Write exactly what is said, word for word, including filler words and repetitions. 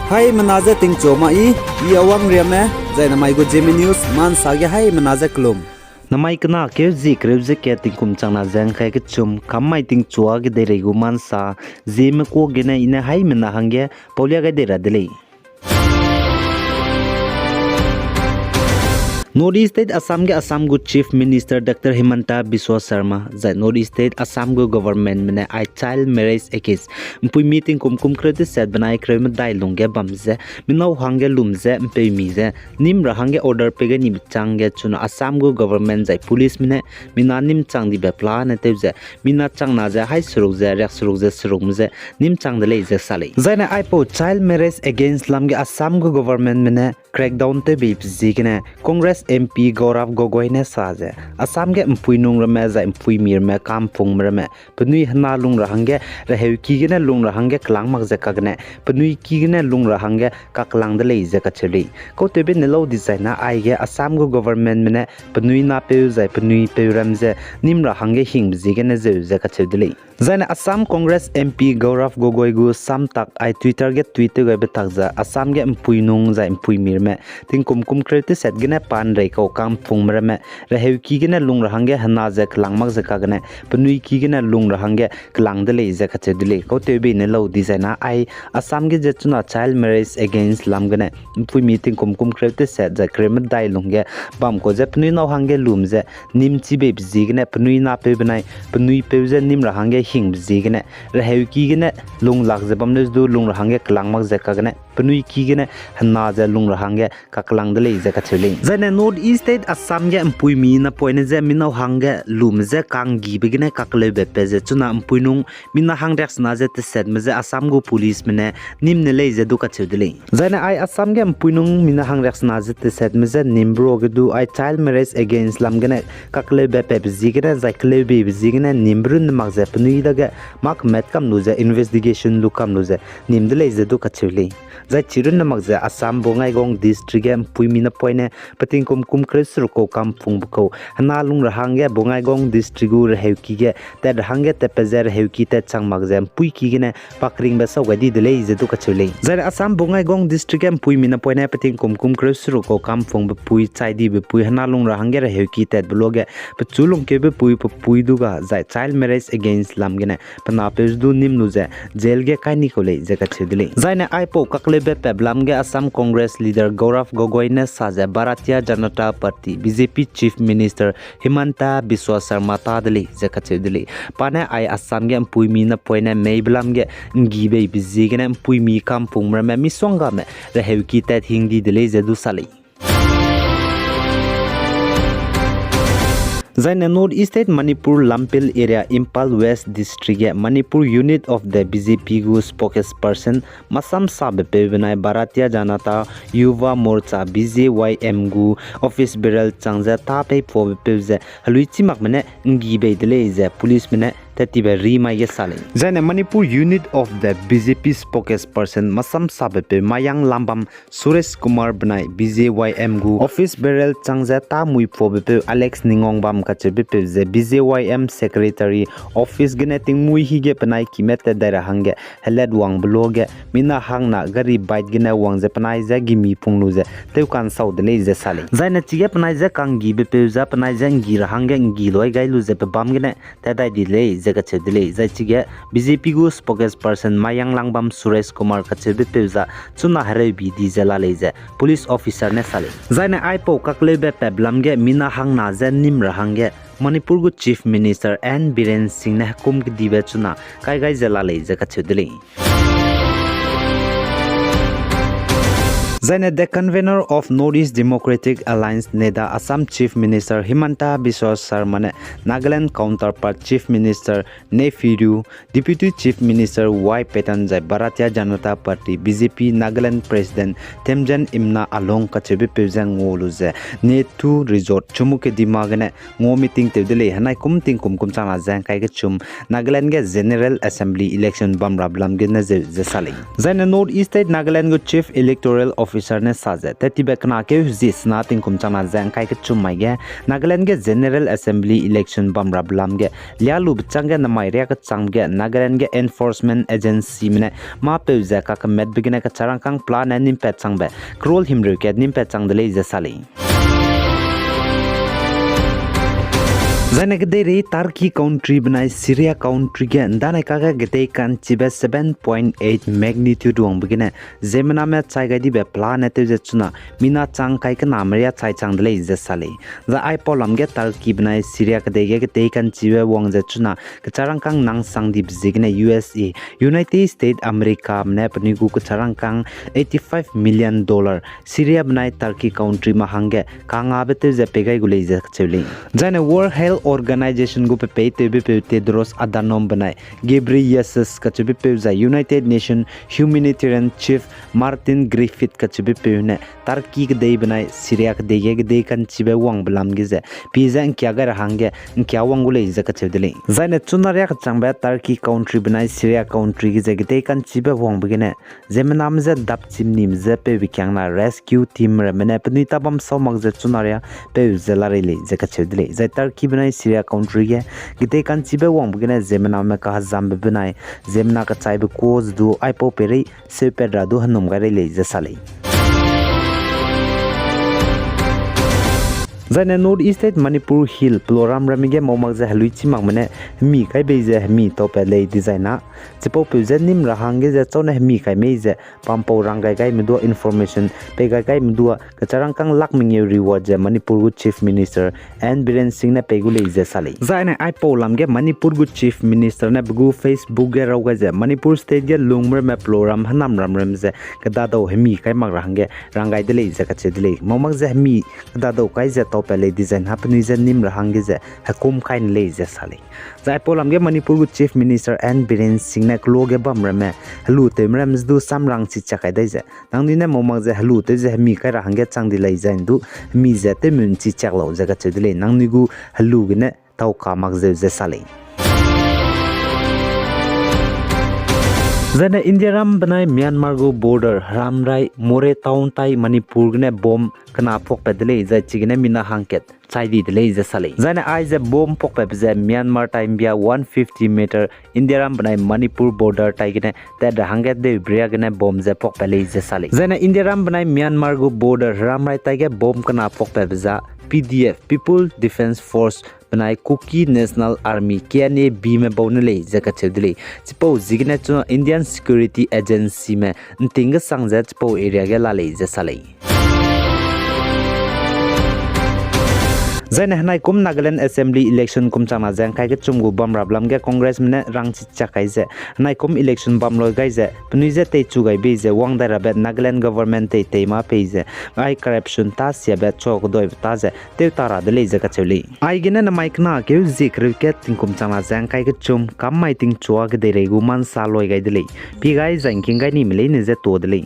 Haimena je tingchu ma i, i Awang Riame, zai namai gu Zeme News, mansa ge haimena je kelum. Namai kena keu zie kereu ze kat tingkum changna ze ngkai kechum, kam mai tingchua ge deirei gu mansa, Zeme kua gene i ne haimena hangge paulia gai dei ra de lei. North East State Assam ge Assam gu Chief Minister Doctor Himanta Biswa Sarma, zai North East State Assam gu governmentme ne ai child marriage against, mpuimi tingkum kum kereu teset benai kereu medai lungge bam ze, minau hangge lum ze, mpeumi ze, nîm ra hangge order pei gai nibe chângge chuna Assam gu government zai policeme ne mina nîm chang dibe pelane tew ze, mina changna ze hai seruk ze, riak seruk ze, serukme ze, nîm chang de lei ze sa lei. Zaine aipau child marriage against lam ge Assam gu governmentme ne crackdown tew beibe ziegene, Congress M P Gaurav Gogoi ne sa ze, Assam ge mpuinung ramme zai mpuimi ramme, kampungme ramme, penui hena lung ra hangge, reheuki gene lung ra hangge kelang mak ze kagene, penui ki gene lung ra hangge kaklang de lei ze kacheu lei. Kautewbe ne lau dizaina aige Assam gu governmentme ne penui napeu zai penui peu ram ze nîm ra hangge hingbe ziegene zeu ze kacheu de lei. Zaine Assam Congress M P Gaurav Gogoi gu samtak ai Twitter ge tweet tew gaibe tak ze Assam ge mpuinung zai mpuimi ramme tingkum kum kereu teset gene pa ’nrei kau kampungme ramme, reheuki gene lung ra hangge hena ze kelang mak ze kagene, penui ki gene lung ra hangge kelang de lei ze kacheu de lei. Kautewbe ne lau dizaina ai Assam ge ze chuna child marriage against lam gene, mpuimi tingkum kum kereu teset zai kereu medai lungge bam kau ze penui nâu hangge lum ze, nîm chi beibe ziegene penui napeu benai penui peu ze nîm ra hangge hingbe ziegene, reheuki gene lung lak ze bam leu ze du lung ra hangge kelang mak ze kagene, penui ki gene hena ze lung ra hangge kaklang de lei ze kacheu lei. Zaine North East State Assam ge mpuimi napoine je minau hangge lum ze kanggibe gene kakleube pe ze chuna mpuinung mina hang riaksena ze tesetme je Assam gu policeme ne nîm ne lei ze du kacheu de lei. Zaine ai Assam ge mpuinung mina hang riaksena ze tesetme je nîmbe ruage du ai child marriage against lam gene kakleube pebe ziegene zai keleubeibe ziegene nîmbe runne mak ze penui dage mâ kemat kam lu ze investigation lu kam lu ze nîm de lei ze du kacheu lei. Zai chirunne mak ze Assam Bongaigaon District ge mpuimi napoine petingkum kum kereu seruk kau kampungbe kau hena lung ra hangge Bongaigaon District gu reheuki ge tat ra hangge tatpat ze reheuki tat chang mak ze mpuiki gene pakringbe sau gai di de lei ze du kacheu lei. Zaine Assam Bongaigaon District ge mpuimi napoine petingkum kum kereu seruk kau kampungbe pui, chai dibe pui, hena lung ra hangge reheuki tatbe luage pechu lungkeube pui, pe pui du ga zai child marriage against lam gene pe napeu ze du nîm lu ze jail ge kai ni kau lei ze kacheu de lei. Zaine aipau kakleube pep lam ge Assam Congress leader Gaurav Gogoi ne sa ze Bharatiya Janata Party, B J P Chief Minister Himanta Biswa Sarma ta de lei ze kacheu de lei. Pa ne ai Assam ge mpuimi napoine meibe lam ge nggi beibe ziegene mpuimi kampungme ramme misonggame reheuki tat hing di de lei ze du sa lei. Zaine North East State Manipur Lamphel area Imphal West District ge Manipur Unit of the B J P gu spokesperson masamsabe peu benai Bharatiya Janata Yuva Morcha, B J Y M gu office bearer chang ze tâ pei puabe peu ze heluichimakme ne nggi bei de lei ze policeme ne tat tibe ri mai ge sa lei. Zaine Manipur Unit of the B J P spokesperson masamsabe peu Mayang Langbam Suresh Kumar benai B J Y M gu office bearer chang ze tâ mui puabe peu Alex Ningongbam kacheube peu ze B J Y M secretary office gene tingmuî hige penai kime tat dai ra hangge helat wangbe luage mina hangna gari bike gene wang ze penai je gimi pung lu ze tewka'nsau de lei ze sa lei. Zaine chige penai je ka'nggibe peu za penai je nggi ra hangge nggi luai gai lu ze pebâm gene tat dai di lei ze kacheu de lei. Zai chige B J P gu spokesperson Mayang Langbam Suresh Kumar kacheube peu za chuna hereubi di ze la lei ze police officer ne sa lei. Zaine aipau kakleube pep lam ge mina hangna je nîm ra hangge Manipur gu Chief Minister N Biren Singh ne hekum kedibe chuna kai gai ze la lei ze kacheu de lei. Zaine the convener of North East Democratic Alliance, NEDA, Assam Chief Minister Himanta Biswa Sarma ne Nagaland counterpart Chief Minister Neiphiu Rio, Deputy Chief Minister Y Patton zai Bharatiya Janata Party, B J P, Nagaland President Themgyan Imna along kacheube peu ze ngua lu ze Neitu Resort, Chumukedima gene ngua meeting tew de lei. Henai kum tingkum kum changna ze ngkai kechum Nagaland ge General Assembly election bam ra lam gene zeu ze sa lei. Zaine North East State Nagaland gu Chief Electoral Officer officer ne sa ze, tet tibe kena keu zi sena tingkum changna ze ngkai kechum mai ge, Nagaland ge General Assembly election bam rabe lam ge, lialube chang ge namai riakechangbe ge Nagaland ge enforcement agencyme ne mâpeu ze kakemetbe gene kecharangkâng pla ne nimpat changbe crore himreu kat nimpat chang de lei ze sa lei. Zaine kedeirei Turkey country benai Syria country ge ndanai kage gedei ka'nchibe seven point eight magnitude wangbe gene ziemmename chai gai dibe pla ne tew ze chuna mina chang kai kename riâ chai chang de lei ze sa lei. Zai aipau lam ge Turkey benai Syria kedei ge gedei ka'nchibe wang ze chuna kecharangkâng nang sang dibe ziegene U S A, United States Americame ne penui gu kecharangkâng eighty five million dollar Syria benai Turkey countryme hangge kangabe tew ze pei gai gu lei ze kacheu lei. Zaine World Health Organization gu pepeitewbepeu Tedros Adhanom benai Ghebreyesus kacheubepeu zai United Nations Humanitarian Chief Martin Griffiths kacheubepeu ne Turkey kedei benai Syria kedei ge gedei ka'nchibe wangbe lam ge ze pie ze ngkia gai ra hangge ngkia wang gu lei ze kacheu de lei. Zaine chuna riakechangbe Turkey country benai Syria country ge ze gedei ka'nchibe wangbe gene ziemmename je dapchimnime je peube kiangna rescue team ramme ne penui tabam sau mak ze chuna riâ peu ze la rei lei ze kacheu de lei. Zai Turkey benai Syria country ge gedei ka'nchibe wangbe gene ziemmename kahezambe benai ziemmena kechaibe kuâ ze du aipau peirei seupat ra du henum gai rei lei ze sa lei. Zaine North East State Manipur Hill peloram ramme ge mau mak ze heluichi makme ne hemi kai bei ze hemi taupat lei dizai na, chipaupeu je nîm ra hangge ze chau ne hemi kai mei ze pampau rang gai gaime dua information pei gai gaime dua kecharangkâng lak mengeu reward ze Manipur gu Chief Minister N Biren Singh ne pei gu lei ze sa lei. Zaine aipau lam ge Manipur gu Chief Minister ne pe gu Facebook ge raw gai ze Manipur State ge lungme ramme peloram henam ram ramme ze kedadau hemi kai mak ra hangge rang gai de lei ze kacheu de lei. Mau mak ze hemi kedadau kai ze taupat lei dizai na penui je nîm ra hangge ze hekum kai ne lei ze sa lei. Zai aipau lam ge Manipur gu Chief Minister N Biren Singh ne kelo ge bam ramme helu tewme ramme ze du samrang chichak kai dai ze, nangnui ne mau mak ze helu tew ze hemi kai ra hangge chang di lei zai ndu hemi ze tewmeu nchichak lau ze kacheu de lei. Nangnui gu helu gene tau ka mak zeu ze sa lei. Zaine Indiaram benai Myanmar gu border heramrai Moreh town tai Manipur gene bomb kena puakpat de lei, zai chigene mina hangkat chai di de lei ze sa lei. Zaine aize bomb puakpatbe ze Myanmar tai mbia one fifty meter Indiaram benai Manipur border tai gene tat ra hangge deu bria gene bomb ze puakpat lei ze sa lei. Zaine Indiaram benai Myanmar gu border heramrai tai ge bomb kena puakpatbe za P D F, People Defence Force benai Kuki National Army, K N A B me bau ne lei ze kacheu de lei. Chipau ziegene chuna Indian Security Agencyme nting gesang ze chipau area ge la lei ze sa lei. Zaine henaikum Nagaland Assembly election kum changna ze ngkai kechum gu bam rap lam ge Congressme ne rangchichak kai ze, henaikum election bam loi gai ze penui je teichu gai bei ze wang dai rabe Nagaland government tei tei mâ pei ze ai corruption tâ siabe chua keduibe tâ ze tew ta ra de lei ze kacheu lei. Aigene namai kena keu zie kereu kat tingkum changna ze ngkai kechum kam mai tingchua kedeirei gu mansa loi gai de lei. Pi gai zai ngking gai nime leine je tuâ de lei.